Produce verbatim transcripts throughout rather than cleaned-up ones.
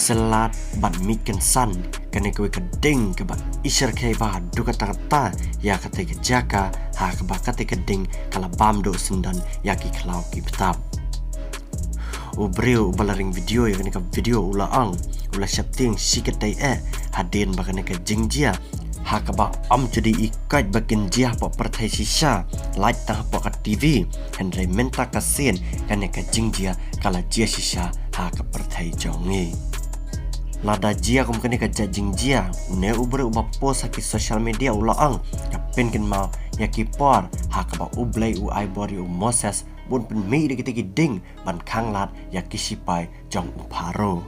Jyllad bad mih kynsan, kane kawei ka ding kaba i shyrkhei bha haduh katta katta ïa katei ka jaka, ha kaba katei ka ding ka la bam duh syndon ïa ki khlaw ki btap. U briew uba la ring video ïa kane ka video u la ong, u la sheptieng shi katei eh hadien ba kane ka jingjia ha kaba ym ju dei i koit ba kin jia hapoh pyrthei shisha, lait tang hapoh ka TV, hynrei mynta ka sien kane ka jingjia ka la jia shisha ha ka pyrthei jong ngi. Lada jia kum kane ka jait jingjia, une u briew uba post ha ki social media u la ong, ka pynkynmaw ïa ki por ha kaba U Blei u ai bor ïa u Moses ban pynmih da kitei ki ding ban khanglad ïa ki shipai jong u Pharaoh.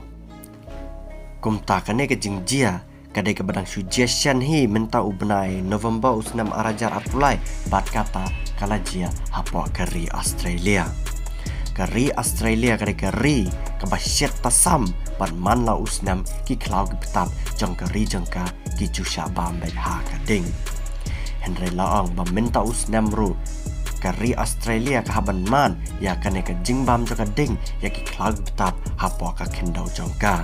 Kumta kane ka jingjia ka dei kaba dang shu jia shen hi mynta u bnai November u snem ar hajar arphew lai, bad kata ka la jia hapoh ka ri Australia. Ka ri Australia ka dei ka ri kaba shet tasam bad man la u snem ki khlaw ki btap jong ka ri jong ka ki ju shah bam beit ha ka ding. Hynrei la ong ba mynta u snem ruh ka ri Australia ka hap ban mad ïa kane ka jingbam jong ka ding ïa ki khlaw ki btap hapoh ka khyndew jong ka.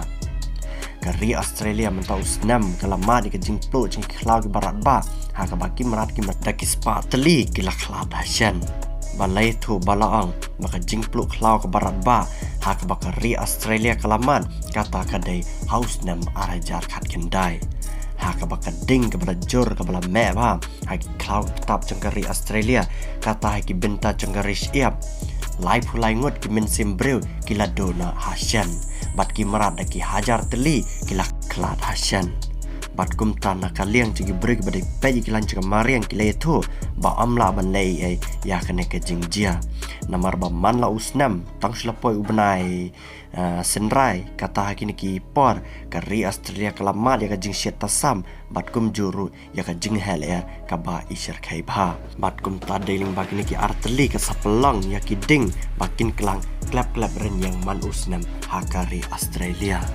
Ka ri Australia mynta u snem ka la mad ïa ka jingpluh jong ki khlaw ki baratbah, ha kaba ki mrad ki mrad da ki spah tylli ki la khlad ha shen. Ba la ïathuh ba la ong ba ka jingpluh khlaw ka baratbah ha kaba ka ri Australia ka la mad, kata ka dei ha u snem ar hajar khatkhyndai. Ha kaba ka ding kaba la jur kaba la meh bha ha ki khlaw ki btap jong ka ri Australia, kata ha ki bynta jong ka ri shyiap, laiphew lai ngut ki mynsiem briew ki la duh noh ha shen, bad ki mrad da ki hajar tylli ki la khlad ha shen. Bad kumta na ka liang jong ki briew kiba dei peit ïa ki laiñ jong ka mariang ki la ïathuh ba ym lah ban leh ei ei ïa kane ka jingjia. Namar ba man la u snem, tang shu la poi u bnai, ah, synrai, kata ha kine ki por ka ri Australia ka la mad ïa ka jingshet tasam bad kumjuh ruh ïa ka jinghel er kaba i shyrkhei bha. Bad kumta dei lyngba kine ki ar tylli ka sa pynlong ïa ki ding ba kin klang klep klep rynïeng man u snem ha ka ri Australia.